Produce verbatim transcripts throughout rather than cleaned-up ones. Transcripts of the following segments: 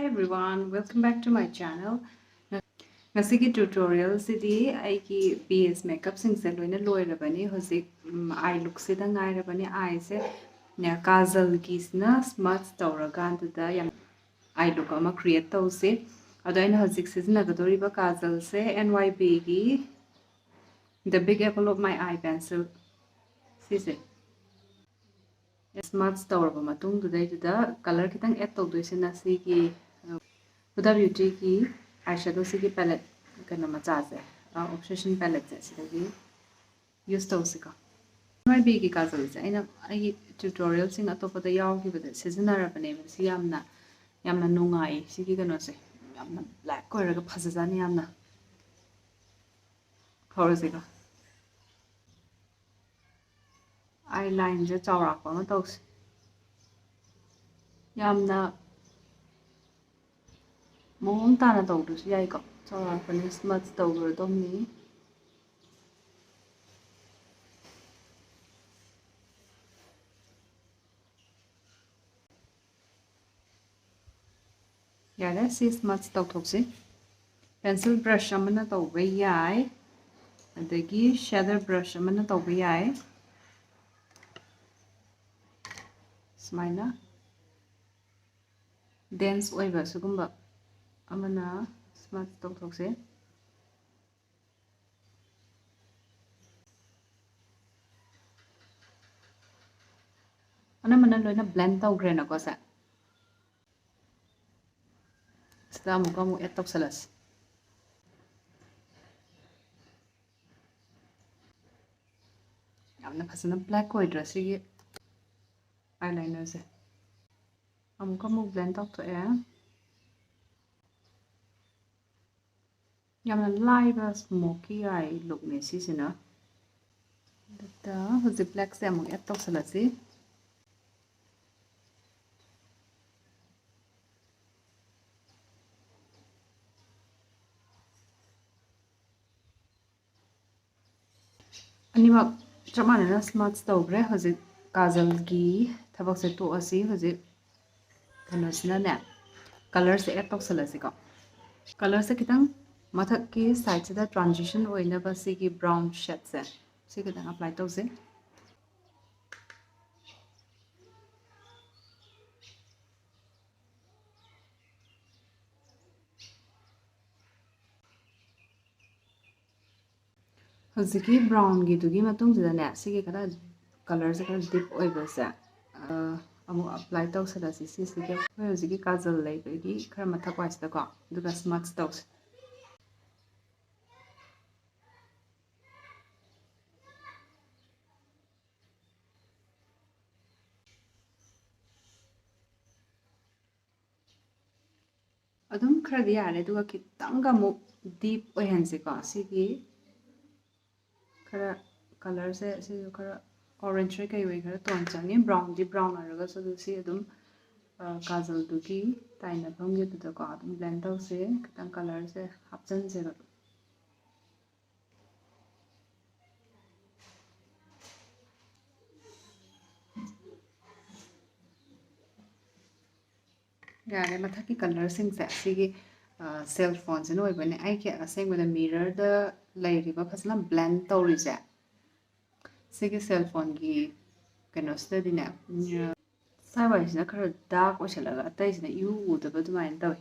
Everyone, welcome back to my channel. ꯉꯁꯤꯒꯤ tutorial ꯁꯤꯗꯤ ꯑꯩꯒꯤ base makeup ꯁꯤꯡꯁꯦ ꯂꯣꯏꯅ ꯂꯣꯏꯔꯕꯅꯤ꯫ ꯍꯧꯖꯤꯛ, ꯎꯝ, eye look ꯁꯤꯗ ꯉꯥꯏꯔꯕꯅꯤ꯫ Eye ꯁꯦ ꯅꯦ, ꯀꯥꯖꯜꯒꯤꯁꯤꯅ smudge ꯇꯧꯔꯀꯥꯟꯗꯨꯗ ꯌꯥꯝ eye look ꯑꯃ create ꯇꯧꯁꯦ꯫ ꯑꯗꯣ ꯑꯩꯅ ꯍꯧꯖꯤꯛ ꯁꯤꯖꯤꯟꯅꯒꯗꯧꯔꯤꯕ ꯀꯥꯖꯜꯁꯦ N Y B ꯒꯤ The Big Apple of My Eye pencil ꯁꯤꯁꯦ꯫ Smudge ꯇꯧꯔꯕ ꯃꯇꯨꯡꯗꯨꯗꯩꯗꯨꯗ color ꯈꯤꯇꯪ add ꯇꯧꯗꯣꯏꯁꯤꯅ ꯁꯤꯒꯤ, ꯑ, Huda Beauty ꯒꯤ eyeshadow ꯁꯤꯒꯤ palette, ꯀꯩꯅꯣ ꯃꯆꯥꯁꯦ, ꯑ, Obsession palette ꯁꯦ ꯁꯤꯗꯒꯤ use ꯇꯧꯁꯤꯀꯣ꯫ N Y B ꯒꯤ ꯀꯥꯖꯜꯁꯦ ꯑꯩꯅ ꯑꯩꯒꯤ tutorial ꯁꯤꯡ ꯑꯇꯣꯞꯄꯗ ꯌꯥꯎꯈꯤꯕꯗ ꯁꯤꯖꯤꯟꯅꯔꯕꯅꯦꯕ꯫ ꯁꯤ ꯌꯥꯝꯅ, ꯌꯥꯝꯅ ꯅꯨꯡꯉꯥꯏ꯫ ꯁꯤꯒꯤ ꯀꯩꯅꯣꯁꯦ ꯌꯥꯝꯅ black ꯑꯣꯏꯔꯒ ꯐꯖꯖꯥꯠꯅꯤ ꯌꯥꯝꯅ꯫ ꯍꯧꯔꯁꯤꯀꯣ꯫ Eye line ꯁꯦ ꯆꯥꯎꯔꯥꯛꯄ ꯑꯃ ꯇꯧꯁꯤ꯫ ꯌꯥꯝꯅ ꯃꯑꯣꯡ ꯇꯥꯅ ꯇꯧꯗ꯭ꯔꯁꯨ ꯌꯥꯏꯀꯣ꯫ ꯆꯥꯎꯔꯥꯛꯄꯅꯤ, smudge ꯇꯧꯔꯗꯧꯅꯤ꯫ ꯌꯥꯔꯦ, ꯁꯤ smudge ꯇꯧꯊꯣꯛꯁꯤ꯫ Pencil brush ꯑꯃꯅ ꯇꯧꯕ ꯌꯥꯏ, ꯑꯗꯒꯤ shader brush ꯑꯃꯅ ꯇꯧꯕ ꯌꯥꯏ꯫ ꯁꯨꯃꯥꯏꯅ dense ꯑꯣꯏꯕ ꯁꯤꯒꯨꯝꯕ ꯑꯃꯅ smudge ꯇꯧꯊꯣꯛꯁꯦ꯫ ꯑꯅꯝꯕꯅ ꯂꯣꯏꯅ blend ꯇꯧꯈ꯭ꯔꯦꯅꯀꯣ ꯁꯦ꯫ ꯁꯤꯗ ꯑꯃꯨꯛꯀ ꯑꯃꯨꯛ add ꯇꯧꯁꯜꯂꯁꯤ꯫ ꯌꯥꯝꯅ ꯐꯖꯅ black ꯑꯣꯏꯗ꯭ꯔꯥ ꯁꯤꯒꯤ eyeliner ꯁꯦ? ꯑꯃꯨꯛꯀ ꯑꯃꯨꯛ blend ꯇꯧꯊꯣꯛꯑꯦ꯫ ꯌꯥꯝꯅ ꯂꯥꯏꯕ smoky eye look ꯅꯦ ꯁꯤꯁꯤꯅ꯫ ꯑꯗꯨꯗ ꯍꯧꯖꯤꯛ black ꯁꯦ ꯑꯃꯨꯛ add ꯇꯧꯁꯜꯂꯁꯤ꯫ ꯑꯅꯤꯃꯛ ꯆꯞ ꯃꯥꯟꯅꯅ smudge ꯇꯧꯈ꯭ꯔꯦ꯫ ꯍꯧꯖꯤꯛ ꯀꯥꯖꯜꯒꯤ ꯊꯕꯛꯁꯦ ꯇꯣꯛꯑꯁꯤ꯫ ꯍꯧꯖꯤꯛ ꯀꯩꯅꯣꯁꯤꯅꯅꯦ, ꯀꯂꯔꯁꯦ ꯑꯦꯗ ꯇꯧꯁꯜꯂꯁꯤꯀꯣ꯫ ꯀꯂꯔꯁꯦ ꯈꯤꯇꯪ ꯃꯊꯛꯀꯤ ꯁꯥꯏꯗꯁꯤꯗ ꯇ꯭ꯔꯥꯟꯖꯤꯁꯟ ꯑꯣꯏꯅꯕ ꯁꯤꯒꯤ ꯕ꯭ꯔꯥꯎꯟ ꯁꯦꯠꯁꯦ ꯁꯤ ꯈꯤꯇꯪ ꯑꯦꯄ꯭ꯂꯥꯏ ꯇꯧꯁꯦ꯫ ꯍꯧꯖꯤꯛꯀꯤ ꯕ꯭ꯔꯥꯎꯟꯒꯤꯗꯨꯒꯤ ꯃꯇꯨꯡꯁꯤꯗꯅꯦ, ꯁꯤꯒꯤ ꯈꯔ ꯀꯂꯔꯁꯦ ꯈꯔ ꯗꯤꯞ ꯑꯣꯏꯕꯁꯦ, ꯑ, ꯑꯃꯨꯛ ꯑꯦꯄ꯭ꯂꯥꯏ ꯇꯧꯁꯜꯂꯁꯤ꯫ ꯁꯤꯁꯤꯒꯤ ꯑꯩꯈꯣꯏ ꯍꯧꯖꯤꯛꯀꯤ ꯀꯥꯖꯜ ꯂꯩꯕꯒꯤ ꯈꯔ ꯃꯊꯛ ꯋꯥꯏꯁꯤꯗꯀꯣ, ꯑꯗꯨꯒ ꯁ꯭ꯃꯠꯁ ꯇꯧꯁꯦ꯫ ꯑꯗꯨꯝ ꯈꯔꯗꯤ ꯌꯥꯔꯦ, ꯑꯗꯨꯒ ꯈꯤꯇꯪꯒ ꯑꯃꯨꯛ ꯗꯤꯞ ꯑꯣꯏꯍꯟꯁꯤꯀꯣ꯫ ꯁꯤꯒꯤ ꯈꯔ ꯀꯂꯔꯁꯦ, ꯁꯤꯁꯨ ꯈꯔ ꯑꯣꯔꯦꯟꯖ ꯀꯩ ꯑꯣꯏ ꯈꯔ ꯇꯣꯟ ꯆꯪꯉꯤ꯫ ꯕ꯭ꯔꯥꯎꯟꯗꯤ ꯕ꯭ꯔꯥꯎꯟ ꯑꯣꯏꯔꯒꯁꯨ, ꯑꯗꯨ ꯁꯤ ꯑꯗꯨꯝ, ꯑ, ꯀꯥꯖꯜꯗꯨꯒꯤ ꯇꯥꯏꯅꯐꯝꯒꯤꯗꯨꯗꯀꯣ ꯑꯗꯨꯝ ꯕ꯭ꯂꯦꯟ ꯇꯧꯁꯦ꯫ ꯈꯤꯇꯪ ꯀꯂꯔꯁꯦ ꯍꯥꯞꯆꯤꯟꯁꯦꯕ꯫ ꯌꯥꯔꯦ, ꯃꯊꯛꯀꯤ ꯀꯂꯔꯁꯤꯡꯁꯦ ꯁꯤꯒꯤ, ꯑ, ꯁꯦꯜ ꯐꯣꯟꯁꯤꯅ ꯑꯣꯏꯕꯅꯦ꯫ ꯑꯩꯒꯤ ꯑꯁꯦꯡꯕꯗ ꯃꯤꯔꯔꯗ ꯂꯩꯔꯤꯕ ꯐꯖꯅ ꯕ꯭ꯂꯦꯟ ꯇꯧꯔꯤꯁꯦ, ꯁꯤꯒꯤ ꯁꯦꯜ ꯐꯣꯟꯒꯤ ꯀꯩꯅꯣꯁꯤꯗꯗꯤꯅꯦ, ꯎꯝ, ꯁ꯭ꯋꯥꯏ ꯋꯥꯏꯁꯤꯅ ꯈꯔ ꯗꯥꯔꯛ ꯑꯣꯏꯁꯜꯂꯒ ꯑꯇꯩꯁꯤꯅ ꯏꯎ ꯎꯗꯕ ꯑꯗꯨꯃꯥꯏꯅ ꯇꯧꯋꯤ꯫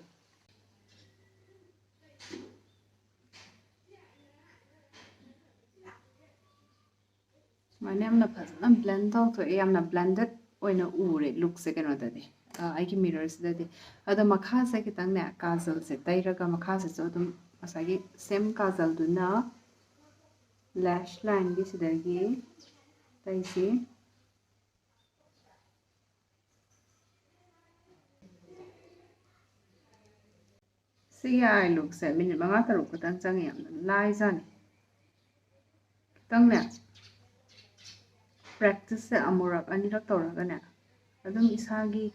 ꯁꯨꯃꯥꯏꯅ ꯌꯥꯝꯅ ꯐꯖꯅ ꯕ꯭ꯂꯦꯟ ꯇꯧꯊꯣꯛꯑꯦ, ꯌꯥꯝꯅ ꯕ꯭ꯂꯦꯟꯗꯦꯠ ꯑꯣꯏꯅ ꯎꯔꯦ ꯂꯨꯛꯁꯦ ꯀꯩꯅꯣꯗꯗꯤ, ꯑ, ꯑꯩꯒꯤ ꯃꯤꯔꯔꯁꯤꯗꯗꯤ꯫ ꯑꯗꯣ ꯃꯈꯥꯁꯦ ꯈꯤꯇꯪꯅꯦ, ꯀꯥꯖꯜꯁꯦ ꯇꯩꯔꯒ ꯃꯈꯥꯁꯤꯁꯨ ꯑꯗꯨꯝ ꯉꯁꯥꯏꯒꯤ ꯁꯦꯝ ꯀꯥꯖꯜꯗꯨꯅ ꯂꯦꯁ ꯂꯥꯏꯟꯒꯤ ꯁꯤꯗꯒꯤ ꯇꯩꯁꯤ꯫ ꯁꯤꯒꯤ ꯑꯥꯏ ꯂꯨꯛꯁꯦ ꯃꯤꯅꯤꯠ ꯃꯉꯥ ꯇꯔꯨꯛ ꯈꯛꯇꯪ ꯆꯪꯉꯤ, ꯌꯥꯝꯅ ꯂꯥꯏꯖꯥꯠꯅꯤ꯫ ꯈꯤꯇꯪꯅꯦ, ꯄ꯭ꯔꯦꯛꯇꯤꯁꯁꯦ ꯑꯃꯨꯔꯛ ꯑꯅꯤꯔꯛ ꯇꯧꯔꯒꯅꯦ, ꯑꯗꯨꯝ ꯏꯁꯥꯒꯤ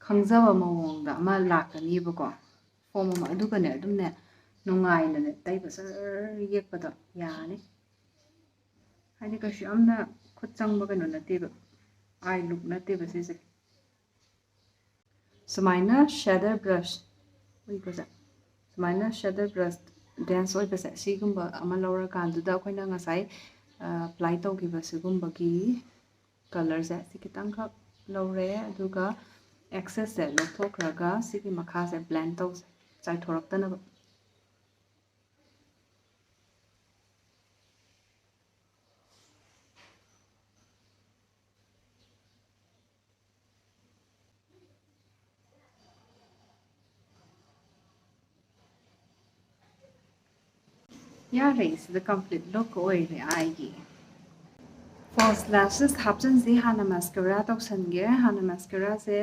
ꯈꯪꯖꯕ ꯃꯑꯣꯡꯗ ꯑꯃ ꯂꯥꯛꯀꯅꯤꯕꯀꯣ, ꯐꯣꯝ ꯑꯃ꯫ ꯑꯗꯨꯒꯅꯦ, ꯑꯗꯨꯝꯅꯦ, ꯅꯨꯡꯉꯥꯏꯅꯅꯦ ꯇꯩꯕ ꯖꯔ ꯌꯦꯛꯄꯗꯣ ꯌꯥꯅꯤ꯫ ꯍꯥꯏꯗꯤ ꯀꯩꯁꯨ ꯌꯥꯝꯅ ꯈꯨꯠ ꯆꯪꯕ ꯀꯩꯅꯣ ꯅꯠꯇꯦꯕ, ꯑꯥꯏ ꯂꯨꯛ ꯅꯠꯇꯦꯕ ꯁꯤꯁꯦ꯫ ꯁꯨꯃꯥꯏꯅ shader brush ꯑꯣꯏꯕꯁꯦ, ꯁꯨꯃꯥꯏꯅ shader brush dense ꯑꯣꯏꯕꯁꯦ, ꯁꯤꯒꯨꯝꯕ ꯑꯃ ꯂꯧꯔꯀꯥꯟꯗꯨꯗ ꯑꯩꯈꯣꯏꯅ ꯉꯁꯥꯏ ꯑꯦꯄ꯭ꯂꯥꯏ ꯇꯧꯈꯤꯕ ꯁꯤꯒꯨꯝꯕꯒꯤ ꯀꯂꯔꯁꯦ ꯁꯤ ꯈꯤꯇꯪꯈꯛ ꯂꯧꯔꯦ, ꯑꯗꯨꯒ excessꯁꯦ ꯂꯧꯊꯣꯛꯈ꯭ꯔꯒ ꯁꯤꯒꯤ ꯃꯈꯥꯁꯦ blend ꯇꯧꯁꯦ, ꯆꯥꯏꯊꯣꯔꯛꯇꯅꯕ꯫ ꯌꯥꯔꯦ, ꯁꯤꯗ complete look ꯑꯣꯏꯔꯦ ꯑꯩꯒꯤ꯫ False lashes ꯍꯥꯞꯆꯤꯟꯁꯤ꯫ ꯍꯥꯟꯅ mascara ꯇꯧꯁꯟꯒꯦ꯫ ꯍꯥꯟꯅ mascaraꯁꯦ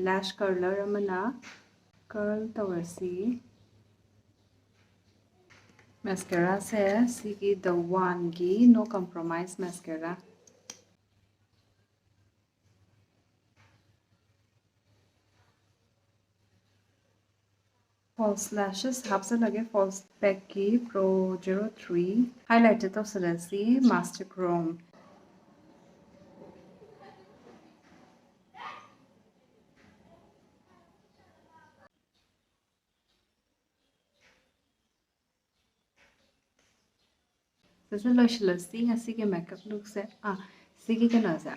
lash curler ꯑꯃꯅ curl ꯇꯧꯔꯁꯤ꯫ Mascaraꯁꯦ ꯁꯤꯒꯤ The Oneꯒꯤ No Compromise mascara꯫ False lashes ꯍꯥꯞꯆꯜꯂꯒꯦ꯫ False Pacꯀꯤ Pro Zero Three highlighter ꯇꯧꯁꯜꯂꯁꯤ, Master Chrome꯫ ꯁꯤꯁꯦ ꯂꯣꯏꯁꯤꯜꯂꯁꯤ ꯉꯁꯤꯒꯤ makeup lookꯁꯦ꯫ ꯑꯥ, ꯁꯤꯒꯤ ꯀꯩꯅꯣꯁꯦ,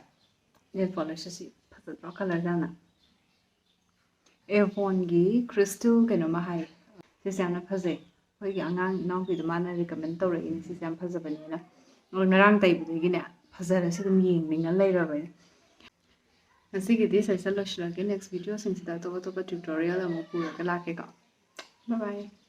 nail polish ꯑꯁꯤ ꯐꯖꯗ꯭ꯔꯣ? Colourꯁꯦ ꯌꯥꯝꯅ꯫ Avonꯒꯤ Crystal ꯀꯩꯅꯣꯝꯃ ꯍꯥꯏ, ꯁꯤꯁꯦ ꯌꯥꯝꯅ ꯐꯖꯩ꯫ ꯑꯩꯈꯣꯏꯒꯤ ꯑꯉꯥꯡ ꯏꯅꯥꯎꯄꯤꯗꯣ ꯃꯥꯅ recommend ꯇꯧꯔꯛꯏꯅꯦ, ꯁꯤꯁꯦ ꯌꯥꯝ ꯐꯖꯕꯅꯤꯅ꯫ ꯑꯗꯣ ꯉꯔꯥꯡ ꯇꯩꯕꯗꯒꯤꯅꯦ ꯐꯖꯔꯁꯤ ꯑꯗꯨꯝ ꯌꯦꯡꯅꯤꯡꯉ ꯂꯩꯔꯕꯅꯦ꯫ ꯉꯁꯤꯒꯤꯗꯤ ꯁꯤꯗ ꯂꯣꯏꯁꯤꯜꯂꯒꯦ꯫ Next videoꯁꯤꯡꯁꯤꯗ ꯑꯇꯣꯞ ꯑꯇꯣꯞꯄ tutorial ꯑꯃꯨꯛ ꯄꯨꯔꯒ ꯂꯥꯛꯀꯦꯀꯣ꯫ Bye bye꯫